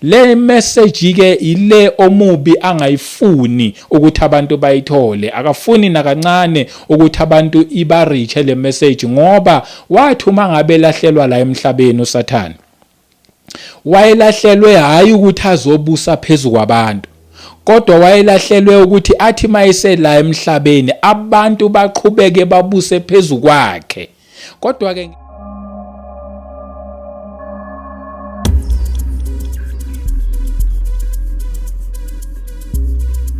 Le message ke ile omubi angayifuni ukuthi abantu bayithole. Akafuni nakancane ukuthi abantu ibareache le message, ngoba wathi uma ngabe lahlelwa la emhlabeni uSathane, wayelahlelwe hayi ukuthi azobusa phezu kwabantu, kodwa wayelahlelwe ukuthi athi mayesela emhlabeni abantu baqhubeke babuse phezu kwakhe. Kodwa ke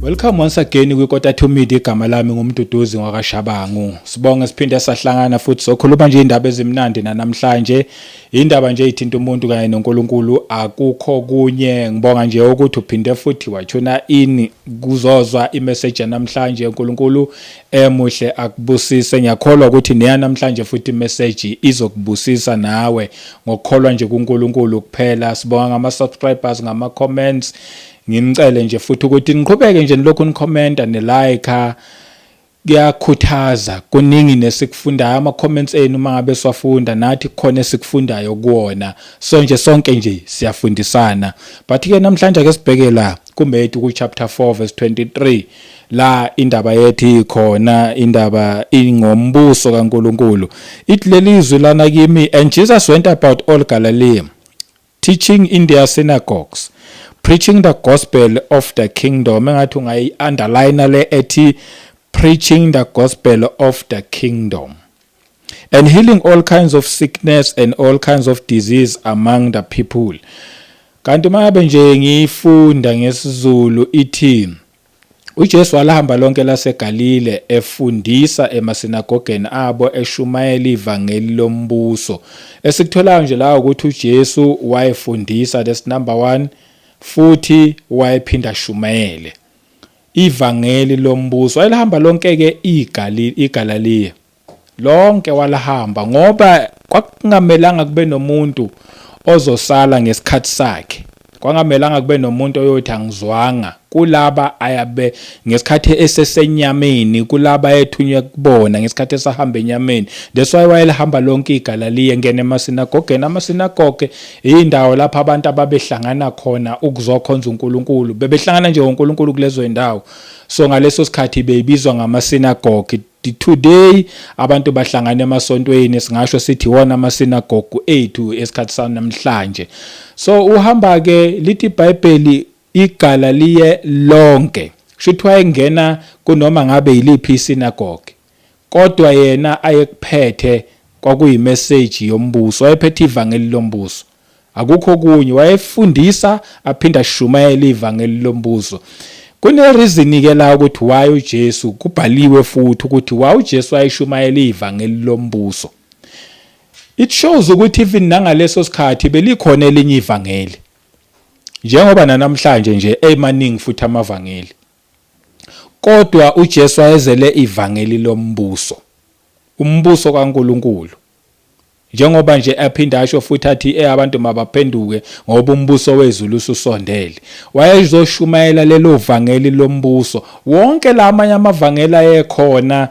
Welcome once again kwiKota to Media. Igama lami nguMduduzi ngwakaShabangu. Sibonge siphinde sahlangana futhi sokhuluma nje indaba ezimnandi namhlanje. Indaba nje ithinta umuntu kanye noNkulunkulu, akukho kunye. Ngibonga nje ukuthi uphinde futhi wathuna in kuzozwa imessage namhlanje. uNkulunkulu emuhle akubusise. Ngiyakholwa ukuthi neya namhlanje futhi imessage izokubusisa nawe ngokukholwa nje kuNkulunkulu kuphela. Sibonga ngama subscribers, ngama comments. Nginicele nje futhi ukuthi niqhubeke nje nilokhu nikhomenta nilike, kuyakhuthaza. Kuningi nesikufundayo ama comments enu uma ngabe siwafunda, nathi kukhona esikufundayo kuwona. So nje sonke nje siyafundisana. But ke namhlanje ake sibheke la kuMatthew ku chapter 4 verse 23, la indaba yethi ikhona, indaba ingombuso kaNkuluNkulu. Ithi lelizwi lana kimi, and Jesus went about all Galilee, teaching in their synagogues, preaching the gospel of the kingdom. Engathi ungayi underline le ethi preaching the gospel of the kingdom, and healing all kinds of sickness and all kinds of disease among the people. Kanti mangabe nje ngiyifunda ngesiZulu ithi uJesu walahamba lonke laseGalile efundisa emasinagogeni abo, eshumayela ivangeli lombuso. Esikutholayo nje la ukuthi uJesu wayefundisa, that's number 1, futhi wayephinda ashumayele ivangeli lombuso. Wayelihamba lonke ke iGalile, iGalilea lonke walahamba, ngoba kwakungamelanga kube nomuntu ozosala ngesikhathi sakhe. Kwangamelanga kube nomuntu oyothi angizwanga kulaba ayabe ngesikhathi esesenyameni, kulaba ethunywe kubona ngesikhathi esahamba enyameni. That's why wayelihamba lonke iGalilea, engena emasinagogeni. Amasinagoge indawo lapho abantu ababehlangana khona ukuzokhonza uNkulunkulu. Bebehlangana nje uNkulunkulu kulezo indawo. So ngaleso sikhathi beyibizwa ngamasinagoge. Today abantu bahlangana emasontweni, singasho sithi iwona amasinagogu ethu esikhathi sanamhlanje. So uhamba ke, lithi iBhayibheli iGaliliye lonke. Shuthi wayengena kunoma ngabe yiliphi isinagoge, kodwa yena ayekuphethe kwakuyimessage yombuso. Wayephethe ivangeli lombuso, akukho okunye. Wayefundisa aphinda ashumayele ivangeli lombuso. Kune reason ke la ukuthi why uJesu, kubhaliwe futhi ukuthi why uJesu wayeshumayela ivangeli lombuso. It shows ukuthi even nangaleso sikhathi belikhona elinye ivangeli, njengoba namhlanje nje emaningi futhi amavangeli, kodwa uJesu wayezele ivangeli lombuso, umbuso kaNkuluNkulu. Njengoba nje aphinda asho futhi athi abantu mabaphenduke ngoba umbuso wezulu ususondele. Wayezoshumayela lelo vangeli lombuso. Wonke la amanye amavangeli ayekhona,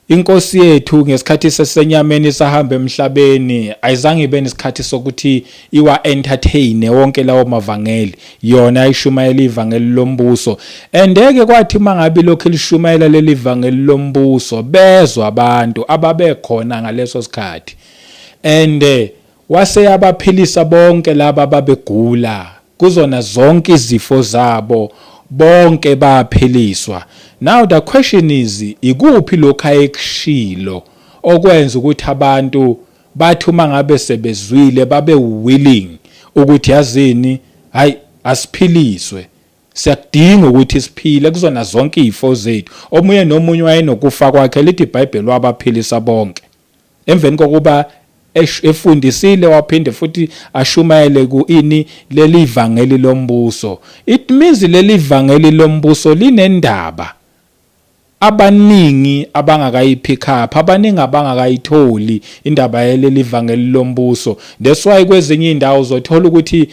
inkosi yethu ngesikhathi sesenyameni sahamba emhlabeni ayizange ibe nesikhathi sokuthi iwa entertain wonke lawo mavangeli. Yona ayishumayela ivangeli lombuso. Endeke kwathi mangabe lokhu lishumayela leli vangeli lombuso, bezwa abantu ababekhona ngaleso sikhathi, and wase yabaphilisa bonke laba ababegula kuzona zonke izifo zabo, bonke baphiliswa. Now the question is, ikuphi lokhu ayekushilo okwenza ukuthi abantu bathi uma ngabe sebezwile babe willing ukuthi yazini, hayi, asiphiliswe, siyakudinga ukuthi siphile kuzona zonke izifo zethu? Omunye nomunye wayenokufa kwakhe. Lithi iBhayibheli wabaphilisa bonke emveni kokuba efundisile, waphinde futhi ashumayele ku ini leli vangeli lombuso. It means leli vangeli lombuso linendaba abaningi abangakayipick up, abaningi abangakayitholi indaba yaleli vangeli lombuso. That's why kwezinye indawo uzothola ukuthi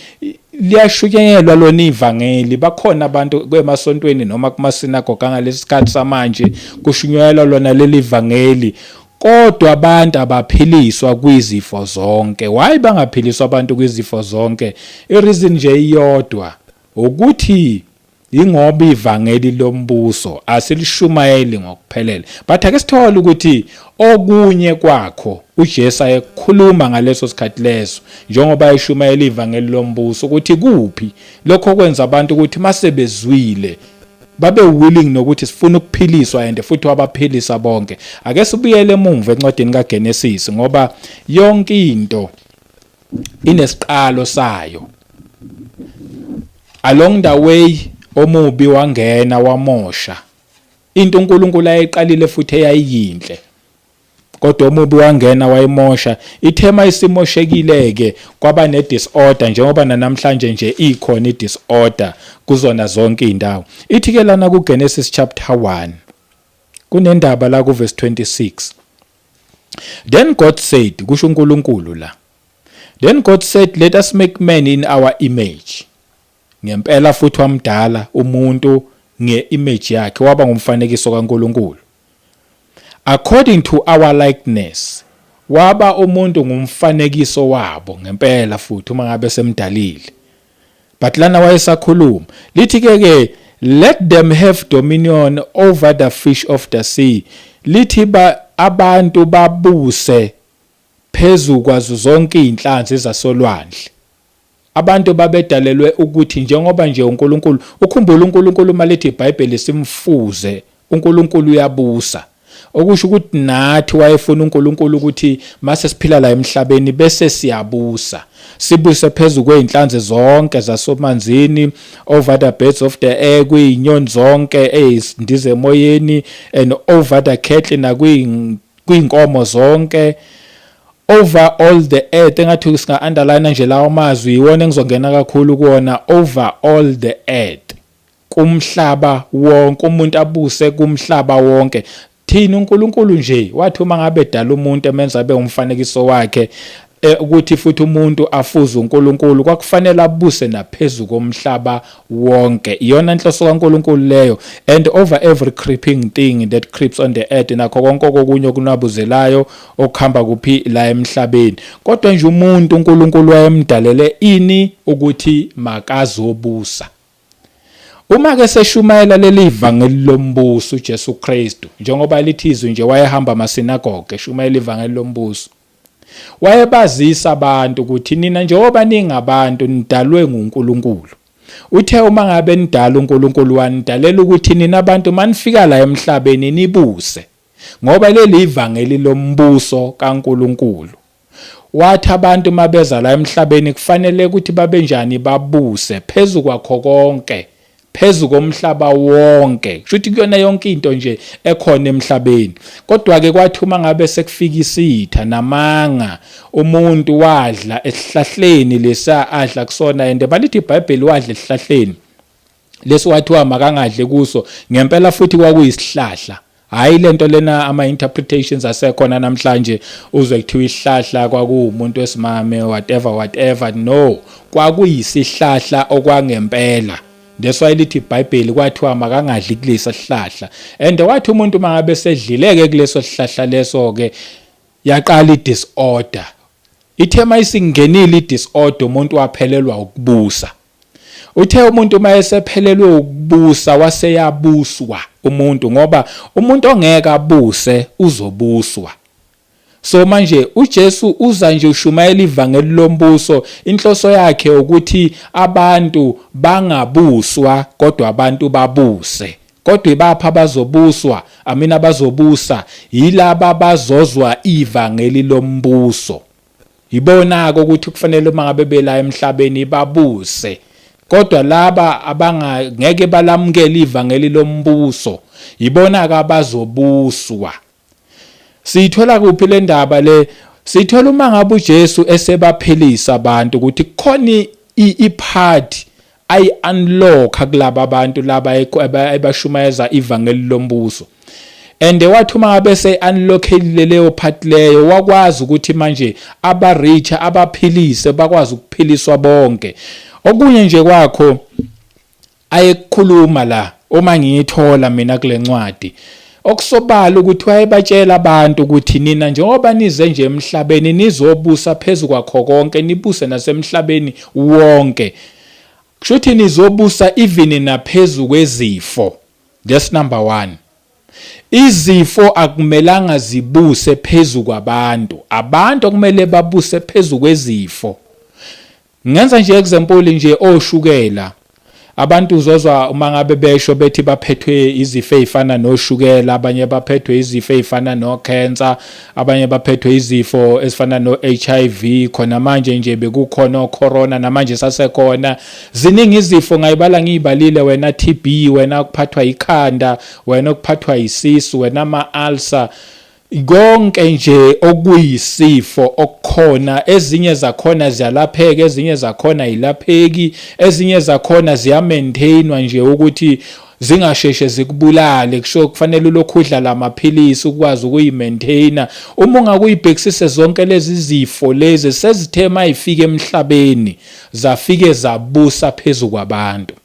liyashunyayelwa lona ivangeli, bakhona abantu kwemasontweni noma kumasinagoga ngalesi sikhathi samanje kushunyayelwa lona leli vangeli. Kodwa abantu abaphiliswa kwizifo zonke. Why bangaphiliswa abantu kwizifo zonke? I-reason nje iyodwa ukuthi ingoba ivangeli lombuso asilishumayeli ngokuphelele. But ake sithole ukuthi okunye kwakho uJesu ayekhuluma ngaleso sikhathi leso njengoba eshumayela ivangeli lombuso, ukuthi kuphi lokho kwenza abantu ukuthi masebezwile babe willing nokuthi sifuna ukuphiliswa, and futhi wabaphilisa bonke. Ake sibuyele emumva encwadini kaGenesis, ngoba yonke into inesiqalo sayo. Along the way omubi wangena wamosha into uNkulunkulu ayeqalile futhi eyayiyinhle, kodwa omubi wangena wayimosha. Ithema isimoshekile ke, kwaba ne disorder, njengoba namhlanje nje ikhona i disorder kuzona zonke izindawo. Ithi ke lana ku Genesis chapter 1 kunendaba la ku verse 26. "Then God said," kusho uNkulunkulu la, "Then God said, let us make man in our image." Ngempela futhi wamdala umuntu ngeimage yakhe, waba ngumfanekiso kaNkulunkulu. "According to our likeness," waba umuntu ngumfanekiso wabo ngempela futhi uma ngabe semdalile. But lana wayesakhuluma, lithi ke, "Let them have dominion over the fish of the sea." Lithi ba abantu babuse phezu kwazo zonke izinhlanzi zasolwandle. Abantu babedalelwe ukuthi njengoba nje uNkulunkulu, ukhumbula uNkulunkulu uma lithi iBhayibheli simfuze, uNkulunkulu uyabusa, okusho ukuthi nathi wayefuna uNkulunkulu ukuthi mase siphila la emhlabeni bese siyabusa, sibuse phezu kwey'nhlanzi zonke zasomanzini, over the birds of the air, kuy'nyoni zonke ezindiza emoyeni, and over the cattle, nakwiy'nkomo zonke, over all the earth. Engathi singa underline nje lawo mazwi, iwona engizongena kakhulu kuwona, over all the earth, kumhlaba wonke, umuntu abuse kumhlaba wonke. Thina uNkulunkulu nje wathi uma ngabe dala umuntu emenza abe umfanekiso wakhe, ukuthi futhi umuntu afuze uNkulunkulu, kwakufanele abuse naphezulu komhlaba wonke. Iyona inhloso kaNkulunkulu leyo. "And over every creeping thing that creeps on the earth," nakho konke okunye okunabuzelayo okuhamba kuphi la emhlabeni. Kodwa nje umuntu uNkulunkulu wayemdalele ini? Ukuthi makazobusa. Uma ke seshumayela leli ivangeli lombuso uJesu Kristu, njengoba lithi izwi nje wayehamba amasinagoge eshumayela ivangeli lombuso, wayebazisa abantu ukuthi nina njengoba ningabantu nidalwe nguNkulunkulu. Uthe uma ngabe nidala, uNkulunkulu wanidalela ukuthi nina abantu manifika la emhlabeni nibuse, ngoba leli ivangeli lombuso kaNkulunkulu. Wathi abantu mabeza la emhlabeni kufanele ukuthi babe njani? Babuse phezu kwakho konke, phezu komhlaba wonke, kusho ukuthi kuyona yonke into nje ekhona emhlabeni. Kodwa ke kwathi uma ngabe sekufika isitha namanga, umuntu wadla esihlahleni lesa adla kusona, and balithi iBhayibheli wadla esihlahleni leso wathiwa makangadle kuso. Ngempela futhi kwakuyisihlahla, hayi lento lena ama interpretations asekhona namhlanje, uzwe kuthiwa isihlahla kwakuwumuntu wesimame, whatever whatever. No, kwakuyisihlahla okwangempela. That's why lithi iBhayibheli kwathiwa makangadli kulesa sihlahla. And wathi umuntu mangabe sedlileke kuleso sihlahla leso ke, yaqala i-disorder. Ithe mayisingenile i-disorder, umuntu waphelelwa ukubusa. Uthe umuntu uma esephelelwe ukubusa, waseyabuswa umuntu, ngoba umuntu ongeke abuse uzobuswa. So manje uJesu uza nje ushumayela ivangeli lombuso, inhloso yakhe ukuthi abantu bangabuswa kodwa abantu babuse. Kodwa ibapha abazobuswa? Amina, abazobusa yilaba bazozwa ivangeli lombuso. Ibona ke ukuthi kufanele uma ngabe bela emhlabeni babuse. Kodwa laba abangeke balamukele ivangeli lombuso, yibona ke abazobuswa. Siyithola kuphi le ndaba le? Siyithola uma ngabe uJesu esebaphilisa abantu, ukuthi kukhona i-part ayi-unlock kulaba abantu laba ebashumayeza ivangeli lombuso. And wathi uma ngabe se-unlockile leyo part leyo, wakwazi ukuthi manje aba-rich abaphilise, bakwazi ukuphiliswa bonke. Okunye nje kwakho ayekukhuluma la, uma ngiyithola mina kule ncwadi. Okusobala ukuthi wayebatshela abantu ukuthi nina njengoba nize nje emhlabeni nizobusa phezu kwakho konke, nibuse nasemhlabeni wonke. Kusho ukuthi nizobusa even naphezu kwezifo. That's number one. Izifo akumelanga zibuse phezu kwabantu. Abantu okumele babuse phezu kwezifo. Ngenza nje example nje oshukela. Abantu uzozwa uma ngabe besho bethi baphethwe izifo ezifana noshukela, abanye baphethwe izifo ezifana no-cancer, abanye baphethwe izifo ezifana no-HIV, khona manje nje bekukhona o-corona namanje sasekhona. Ziningi izifo ngayibala ngiyibalile wena TB, wena ukuphathwa ikhanda, wena ukuphathwa isisu, wena ama-ulcer. Konke nje okuyisifo okukhona, ezinye zakhona ziyalapheka, ezinye zakhona ayilapheki, ezinye zakhona ziyamaintainwa nje ukuthi zingasheshe zikubulale. Kusho kufanele ulokhu udla lamaphilisi ukwazi ukuyimaintaina. Uma ungakuyibhekisise zonke lezi zifo lezi sezithe mayifika emhlabeni zafike zabusa phezu kwabantu.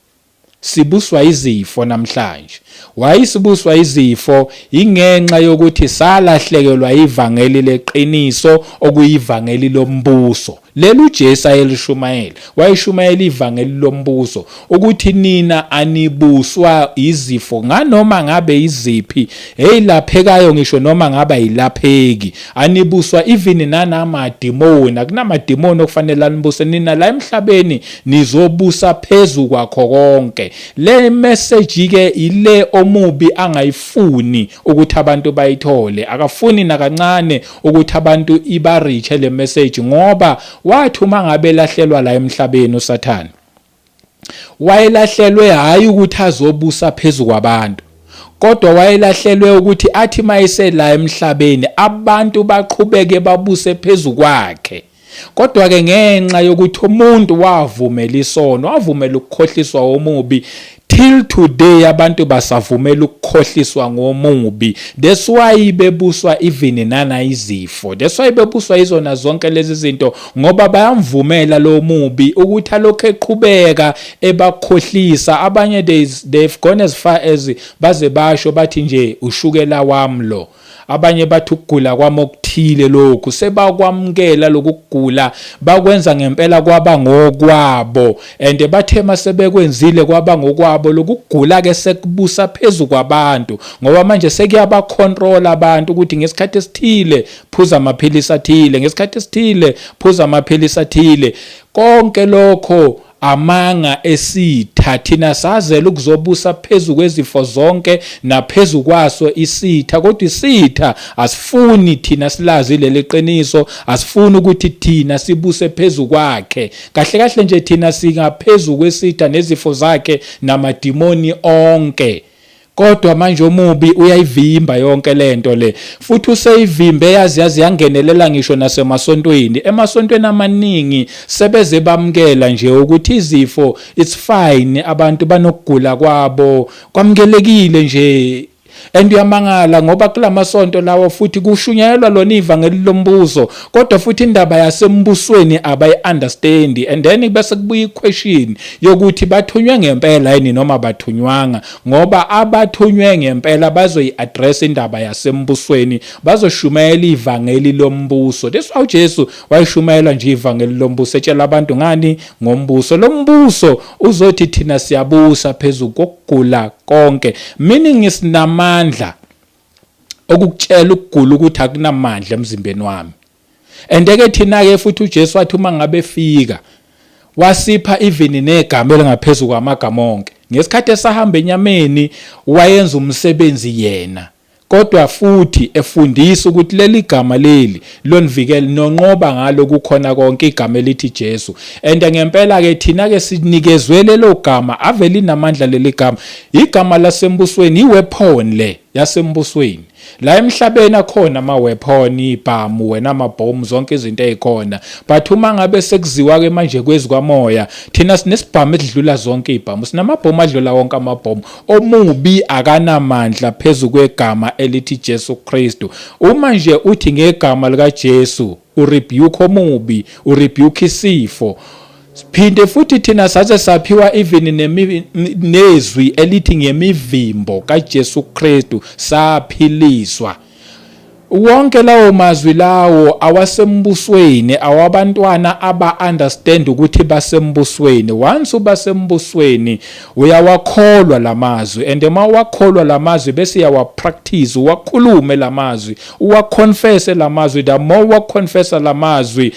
Sibuswa izifo namhlanje. Why sibuswa izifo? Ingenxa yokuthi salahlekelwa ivangeli leqiniso okuyivangeli lombuso. Leli uJesu ayelishumayela. Wayeshumayela ivangeli lombuso ukuthi nina anibuswa izifo nganoma ngabe iziphi, eyilaphekayo ngisho noma ngabe ayilapheki. Anibuswa even nanamadimoni, akunamadimoni okufanele anibuse nina la emhlabeni, nizobusa phezu kwakho konke. Le message ke ile omubi angayifuni ukuthi abantu bayithole, akafuni nakancane ukuthi abantu ibareache le message, ngoba wathi uma ngabe lahlelwa la emhlabeni uSathane wayelahlelwe hayi ukuthi azobusa phezu kwabantu, kodwa wayelahlelwe ukuthi athi mayesela emhlabeni abantu baqhubeke babuse phezu kwakhe. Kodwa ke ngenxa yokuthi umuntu wavumela isono, wavumela ukukhohliswa omubi, till today abantu basavumela ukukhohliswa ngomubi. That's why bebuswa even nana izifo, that's why bebuswa izona zonke lezi zinto, ngoba bayamvumela lo mubi ukuthi alokhu eqhubeka ebakhohlisa. Abanye they've gone as far as baze basho bathi nje ushukela wami lo, abanye bathi ukugula kwami okuthile lokhu, sebakwamukela lokugula bakwenza ngempela kwaba ngokwabo, and bathe masebekwenzile kwaba ngokwabo lokugula ke sekubusa phezu kwabantu, ngoba manje sekuyabacontrol abantu ukuthi ngesikhathi esithile phuza amaphilisi athile, ngesikhathi esithile phuza amaphilisi athile. Konke lokho amanga esitha. Thina sazela ukuzobusa phezu kwezifo zonke naphezu kwaso isitha, kodwa isitha asifuni thina silazi leli qiniso, asifuni ukuthi thina sibuse phezu kwakhe. Kahle kahle nje thina singaphezu kwesitha nezifo zakhe namadimoni onke. Kodwa manje omubi uyayivimba yonke lento le, futhi useyivimbe yazi yazi yangenelela ngisho nasemasontweni. Emasontweni amaningi sebeze bamukela nje ukuthi izifo it's fine, abantu banokugula kwabo kwamukelekile nje. And uyamangala ngoba kulamasonto lawo futhi kushunyayelwa lona ivangeli lombuso, kodwa futhi indaba yasembusweni abayi-understand. And then bese kubuya iquestion yokuthi bathunywe ngempela yini noma bathunywanga, ngoba abathunywe ngempela bazoyi-address indaba yasembusweni, bazoshumayela ivangeli lombuso. That's why uJesu wayeshumayela nje ivangeli lombuso, etshela abantu ngani? Ngombuso. Lo mbuso uzothi thina siyabusa phezu kokugula konke, meaning sinamandla okukutshela ukugula ukuthi akunamandla emzimbeni wami. And ke thina ke futhi uJesu wathi uma ngabe efika wasipha even negama elingaphezulu kwamagama onke. Ngesikhathi esahamba enyameni wayenza umsebenzi yena, kodwa futhi efundisa ukuthi leli gama leli lonivikela nonqoba ngalo kukhona konke, igama elithi Jesu. And ngempela ke thina ke sinikezwe lelo gama, ave linamandla leli gama, igama lasembusweni, iweapon le yasembusweni. La emhlabeni akhona ama-weapon, ibhamu, wena amabhomu, zonke izinto ezikhona, but uma ngabe sekuziwa ke manje kwezi kwamoya, thina sinesibhamu esidlula zonke izibhamu, sinamabhomu adlula wonke amabhomu. Omubi akanamandla phezu kwegama elithi Jesu Kristu. Uma nje uthi ngegama lika Jesu urebuke omubi, urebuke isifo. Siphinde futhi thina saze saphiwa even nezwi elithi ngemivimbo kaJesu Kristu saphiliswa. Wonke lawo mazwi lawo awasembusweni, awabantwana aba understand ukuthi basembusweni. Once ubasembusweni uyawakholwa lamazwi, and uma uwakholwa lamazwi bese uyawapractice, uwakhulume lamazwi, uwaconfesse lamazwi. The more uwaconfessa lamazwi,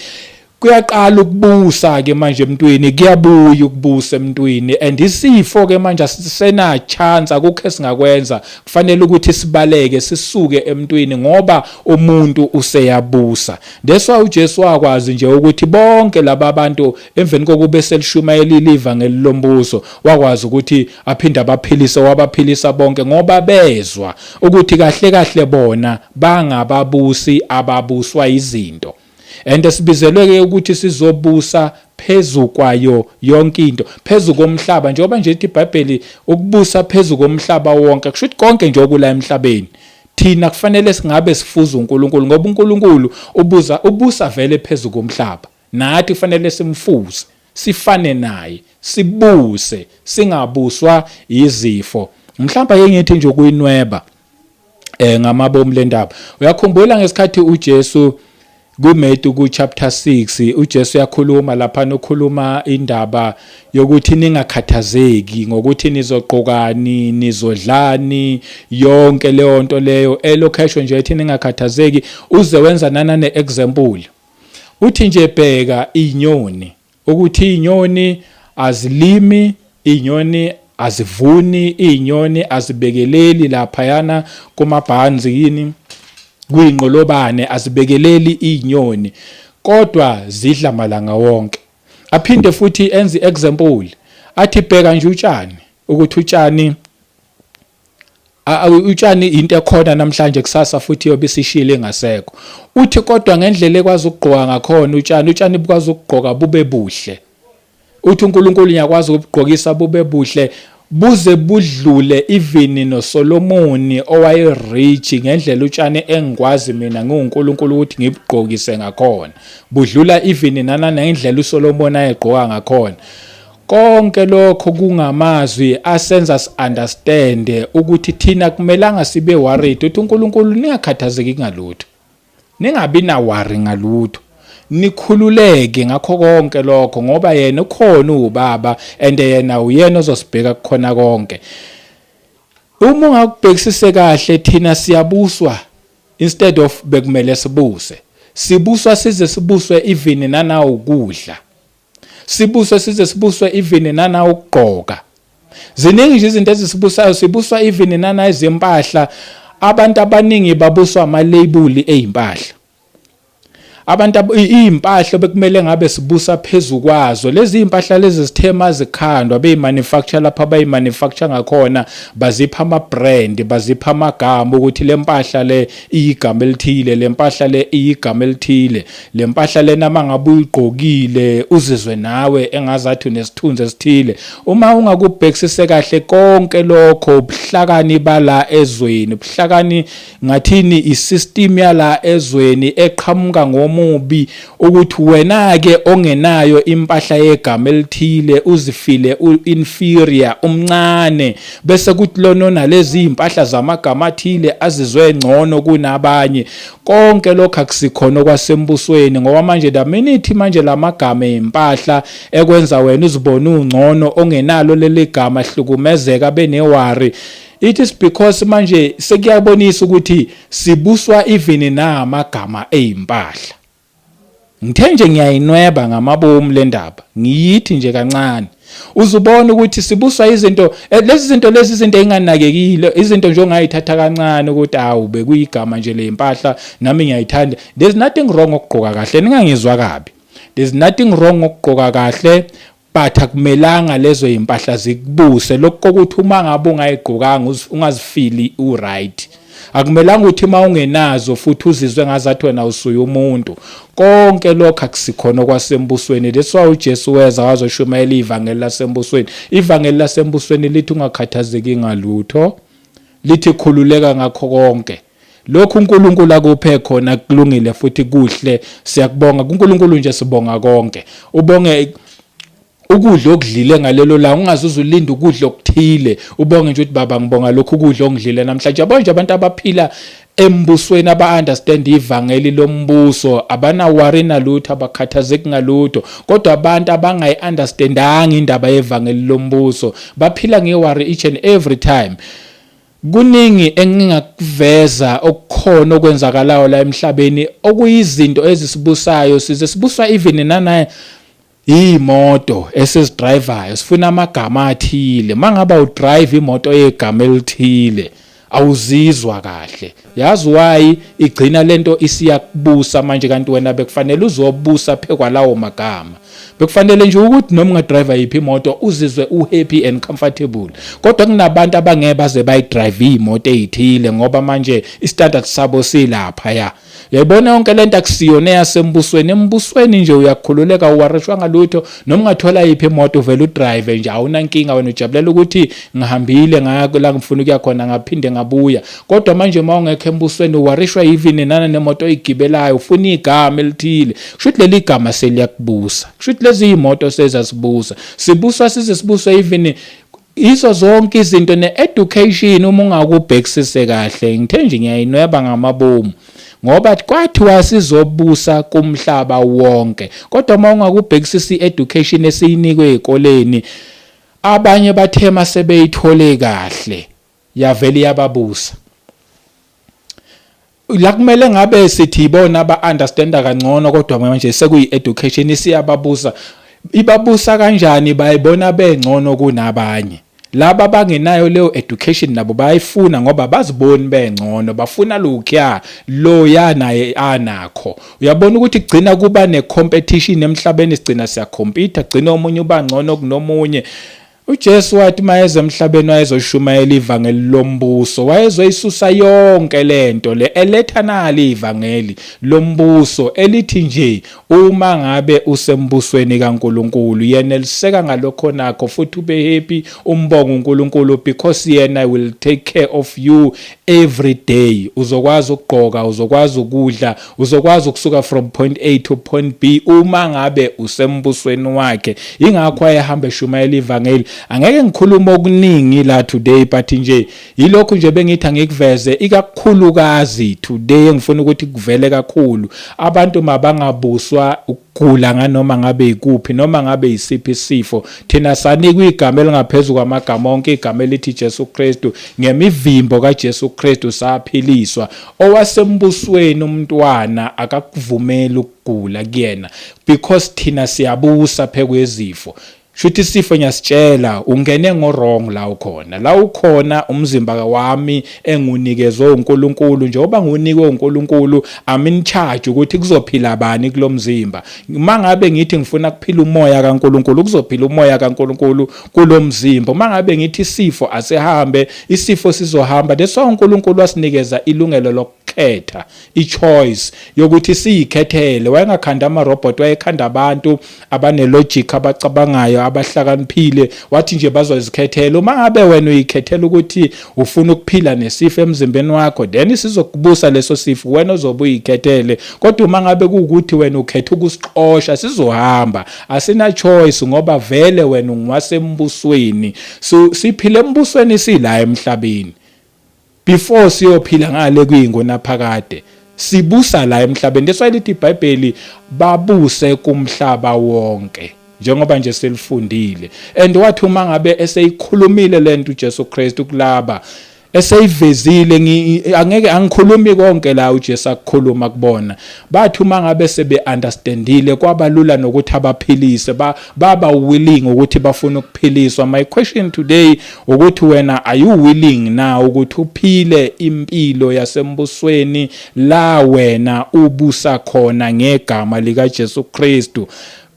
kuyaqala ukubusa ke manje emntwini, kuyabuya ukubusa emntwini. And isifo ke manje asisena chance, akukho esingakwenza, kufanele ukuthi sibaleke sisuke emntwini ngoba umuntu useyabusa. That's why uJesu wakwazi nje ukuthi bonke laba bantu, emveni kokube selishumayelile ivangeli lombuso, wakwazi ukuthi aphinde abaphilise, wabaphilisa bonke ngoba bezwa ukuthi kahle kahle bona bangababusi ababuswa izinto. And sibizelwe ke ukuthi sizobusa phezu kwayo yonke into, phezu komhlaba, njengoba nje ithi iBhayibheli ukubusa phezu komhlaba wonke, kusho ukuthi konke nje okula emhlabeni thina kufanele singabe sifuza uNkulunkulu, ngoba uNkulunkulu ubuza ubusa vele phezu komhlaba, nathi kufanele simfuze, sifane naye, sibuse, singabuswa izifo. Mhlawumbe ake ngithi nje ukuyinweba ngamabomu le ndaba. Uyakhumbula ngesikhathi uJesu kuMatthew ku chapter 6, uJesu uyakhuluma lapha, ukhuluma indaba yokuthi ningakhathazeki ngokuthi nizogqokani, nizodlani, yonke leyo nto leyo. Elokhu esho nje ethi ningakhathazeki, uze wenza nana ne-example, uthi nje bheka inyoni, ukuthi inyoni azilimi, inyoni azivuni, inyoni azibekeleli laphayana kumabhanzi yini, kuyinqolobane, azibekeleli inyoni, kodwa zidla malanga wonke. Aphinde futhi enze example, athi bheka nje utshani, ukuthi utshani into ekhona namhlanje, kusasa futhi yobe isishile ingasekho. Uthi kodwa ngendlela ekwazi ukugqoka ngakhona utshani, utshani bukwazi ukugqoka bube buhle. Uthi uNkulunkulu ngiyakwazi ukubugqokisa bube buhle buze budlule even noSolomoni owaye rich, ngendlela utshani engikwazi mina ngiwuNkulunkulu ukuthi ngibugqokise ngakhona, budlula even nana ngendlela uSolomoni ayegqoka ngakhona. Konke lokho kungamazwi asenza si-understand ukuthi thina kumelanga sibe worried. Uthi uNkulunkulu ningakhathazeki ngalutho, ningabi na worry ngalutho, nikhululeke ngakho konke lokho, ngoba yena ukhona, uwubaba, and yena uyena ozosibheka kukhona konke. Uma ungakubhekisise kahle, thina siyabuswa instead of bekumele sibuse. Sibuswa size sibuswe even nana ukudla, sibuswe size sibuswe even nana ukugqoka. Ziningi nje izinto ezisibusayo, sibuswa even nana izimpahla. Abantu abaningi babuswa ama-label ezimpahla. Abantu izimpahla bekumele ngabe sibusa phezu kwazo, lezi zimpahla lezi zithe mazikhandwa beyimanufacture lapha abayimanufacture ngakhona, bazipha ama-brand, bazipha amagama ukuthi le mpahla le iyigama elithile, le mpahla le iyigama elithile, le mpahla lena mangabe uyigqokile uzizwe nawe engazathi unesithunzi esithile. Uma ungakubhekisise kahle konke lokho, ubuhlakani bala ezweni, ubuhlakani ngathini, isystem yala ezweni eqhamuka ngomubi, ukuthi wena ke ongenayo impahla yegama elithile uzifile u-inferior, umncane, bese kuthi lona nalezi impahla zamagama athile azizwe ngcono kunabanye. Konke lokho akusikhona okwasembusweni, ngoba manje the minute manje lamagama impahla ekwenza wena uzibone ungcono, ongenalo leli gama hlukumezeka beneworry. It is because manje sekuyabonisa ukuthi sibuswa even namagama ezimpahla. Ngithe nje ngiyayinweba ngamabomu le ndaba, ngiyithi nje kancane, uzubona ukuthi sibuswa izinto lezi zinto lezi, izinto enganakekile, izinto nje ongayithatha kancane ukuthi awu, bekuyigama nje le mpahla, nami ngiyayithanda. There's nothing wrong ngokugqoka kahle, ningangizwa kabi. There's nothing wrong ngokugqoka kahle, but akumelanga lezo impahla zikubuse lokho kokuthi uma ngabe ungayigqokanga ungazifili u-right. Akumelanga ukuthi uma ungenazo futhi uzizwe ngazathi wena usuye umuntu. Konke lokho akusikhona okwasembusweni. That's why uJesu weza wazoshumayela ivangeli lasembusweni. Ivangeli lasembusweni lithi ungakhathazeki ngalutho, lithi khululeka ngakho konke. Lokhu uNkulunkulu akuphe khona kulungile futhi kuhle, siyakubonga kuNkulunkulu nje, sibonga konke, ubonge. Ukudla okudlile ngalelo langa, ungazuze ulinde ukudla okuthile, ubonge nje ukuthi, "Baba, ngibonga lokhu ukudla ongidlile namhlanje." Yabo nje, abantu abaphila embusweni, aba-understand ivangeli lombuso, abana-worry nalutho, abakhathazeki ngalutho. Kodwa abantu abangayi-understandanga indaba yevangeli lombuso baphila nge-worry each and every time. Kuningi engingakuveza okukhona okwenzakalayo la emhlabeni, okuyizinto ezisibusayo, size sibuswa even nana imoto esizidrivayo. Sifuna amagama athile. Mangaba udrive imoto yegama elithile, awuzizwa kahle. Yazi why? Igcina lento isiyakubusa manje, kanti wena bekufanele uzobusa phekwa lawo magama. Bekufanele nje ukuthi noma ungadrive yiphi imoto, uzizwe uhappy and comfortable. Kodwa kunabantu abangeke baze bayidrive imoto ezithile, ngoba manje istandard sabo silapha. Ya, uyayibona yonke lento akusiyona eyasembusweni. Embusweni nje uyakhululeka, uwarishwa ngalutho. Noma ungathola yiphi imoto, uvela udrive nje, awunankinga. Wena ujabulela ukuthi ngihambile, ngaya la ngifuna ukuya khona, ngaphinde ngabuya. Kodwa manje uma ungekho embusweni, uwarishwa even nana nemoto oyigibelayo, ufuna igama elithile. Kusho ukuthi leli gama seliyakubusa, kusho ukuthi lezi imoto sezasibusa. Sibuswa size sibuswe even izo zonke izinto ne-education. Uma ungakubhekisise kahle, ngithe nje ngiyayinweba ngamabomu, ngoba kwathiwa sizobusa kumhlaba wonke. Kodwa uma ungakubhekisisa i-education esiyinikwe ey'koleni, abanye bathe masebeyithole kahle, yavele yababusa. La kumele ngabe sithi ibona aba-understanda kangcono, kodwa manje sekuyi-education isiyababusa. Ibabusa kanjani? Bayibona bengcono kunabanye. Laba abangenayo leyo education nabo bayayifuna, ngoba baziboni bengcono, bafuna lokhuya loya naye anakho. Uyabona ukuthi kugcina kuba ne-competition emhlabeni, sigcina siyacompete, gcina omunye uba ngcono kunomunye. UJesu wathi mayeze emhlabeni wayezoshumayela ivangeli lombuso, wayezoyisusa yonke lento le, eletha nali ivangeli lombuso elithi nje uma ngabe usembusweni kaNkuluNkulu, yeneliseka ngalokho nakho futhi ube happy, umbonga uNkulunkulu, because yena will take care of you every day. Uzokwazi ukugqoka, uzokwazi ukudla, uzokwazi ukusuka from point A to point B uma ngabe usembusweni wakhe. Ingakho ayehamba eshumayela ivangeli. Angeke ngikhulume okuningi la today, but nje yilokhu nje bengithi angikuveze, ikakhulukazi today engifuna ukuthi kuvele kakhulu. Abantu mabangabuswa ukugula nganoma ngabe ikuphi, noma ngabe isiphi isifo. Thina sanikwa igama elingaphezulu kwamagama onke, igama elithi Jesu Kristu. Ngemivimbo kaJesu Kristu saphiliswa. Owasembusweni umntwana akakuvumeli ukugula kuyena, because thina siyabusa phekwezifo. Shuthi isifo ngiyasitshela, ungene ngo wrong la ukhona. La ukhona umzimba wami engunikezwe uNkulunkulu, njengoba ngunikwe uNkulunkulu, I'm in charge ukuthi kuzophila bani kulomzimba. Mangabe ngithi ngifuna kuphila umoya kaNkulunkulu, kuzophila umoya kaNkulunkulu kulomzimba. Mangabe ngithi isifo asihambe, isifo sizohamba. That's why uNkulunkulu wasinikeza ilungelo lokukhetha, i-choice yokuthi siyikhethele. Wayengakhanda ama-robot, wayekhanda abantu abane-logic, abacabangayo, abahlakaniphile. Wathi nje bazozikhethela. Uma ngabe wena uyikhethela ukuthi ufuna ukuphila nesifo emzimbeni wakho, then sizokubusa leso sifo wena ozobe uyikhethele. Kodwa uma ngabe kuwukuthi wena ukhetha ukusixosha, sizohamba. Asina choice, ngoba vele wena ungwasembusweni. So siphila embusweni sila emhlabeni before siyophila ngale kuyingonaphakade. Sibusa la emhlabeni. That's why lithi iBhayibheli babuse kumhlaba wonke, njengoba nje selifundile. And wathi uma ngabe eseyikhulumile lento uJesu Kristu kulaba, eseyivezile, angeke angikhulumi konke la uJesu akukhuluma kubona, bathi uma ngabe sebe understandile, kwaba lula nokuthi abaphilise, baba willing ukuthi bafuna ukuphiliswa. My question today ukuthi wena, are you willing now ukuthi uphile impilo yasembusweni la wena ubusa khona ngegama lika Jesu Kristu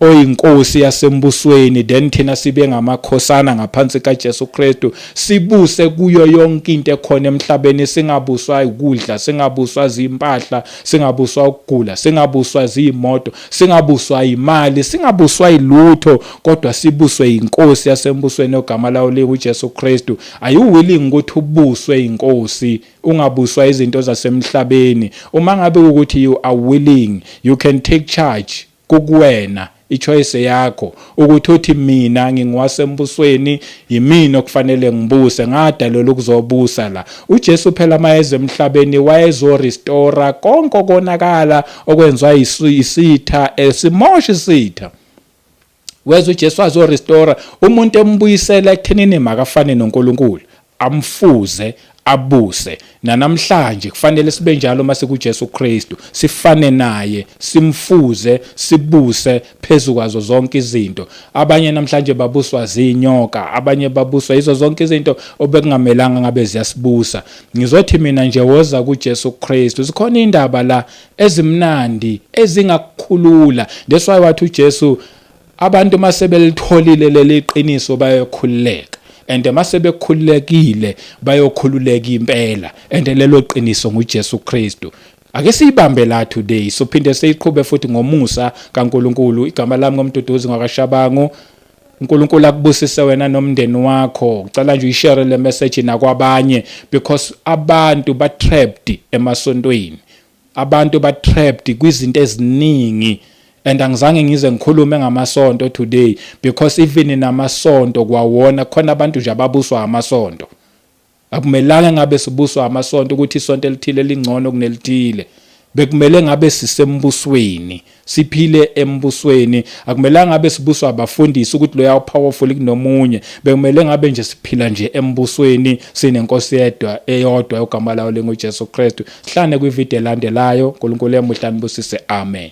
oyinkosi yasembusweni? Then thina sibe ngamakhosana ngaphansi kaJesu Kristu, sibuse kuyo yonke into ekhona emhlabeni. Singabuswa ukudla, singabuswa zimpahla, singabuswa ukugula, singabuswa zimoto, singabuswa imali, singabuswa ilutho, kodwa sibuswe inkosi yasembusweni ogama lawo linguJesu Kristu. Are you willing ukuthi ubuswe inkosi, ungabuswa izinto zasemhlabeni? Uma ngabe ukuthi you are willing, you can take charge. Kukuwena. I-choice yakho ukuthi uthi mina ngingowaseMbusweni, yimina okufanele ngibuse, ngadalelwa ukuzobusa la. UJesu phela mayeze emhlabeni wayezorestora konke okonakala okwenziwa isitha, esimosha isitha. Weza uJesu wazorestora umuntu, embuyisela ekuthenini makafane noNkulunkulu, amfuze, abuse. Nanamhlanje kufanele sibe njalo uma sikuJesu Kristu, sifane naye, simfuze, sibuse phezu kwazo zonke izinto. Abanye namhlanje babuswa zinyoka, abanye babuswa yizo zonke izinto obekungamelanga ngabe ziyasibusa. Ngizothi mina nje, woza kuJesu Kristu, zikhona indaba la ezimnandi ezingakukhulula. That's why wathi uJesu abantu mase belitholile leli qiniso bayokhululeka, and mase bekhululekile bayokhululeka impela, and lelo qiniso nguJesu Kristu. Ake siyibambe la today, sophinde siyiqhube futhi ngomusa kaNkuluNkulu. Igama lami ngoMduduzi ngwakaShabangu. uNkulunkulu akubusise wena nomndeni wakho. Cela nje uyishare le message nakwabanye, because abantu ba trapped emasontweni, abantu ba trapped kwizinto eziningi, and angizange ngize ngikhulume ngamasonto today, because even namasonto kwawona khona abantu nje ababuswa amasonto. Akumelanga ngabe sibuswa amasonto, ukuthi isonto elithile lingcono kunelithile. Bekumele ngabe sisembusweni, siphile embusweni. Akumelanga ngabe sibuswa abafundisi, ukuthi loya powerful kunomunye. Bekumele ngabe nje siphila nje embusweni, sinenkosi yedwa eyodwa, ogama layo linguJesu Kristu. Sihlane kwivideo elandelayo. uNkulunkulu emuhle anibusise. Amen.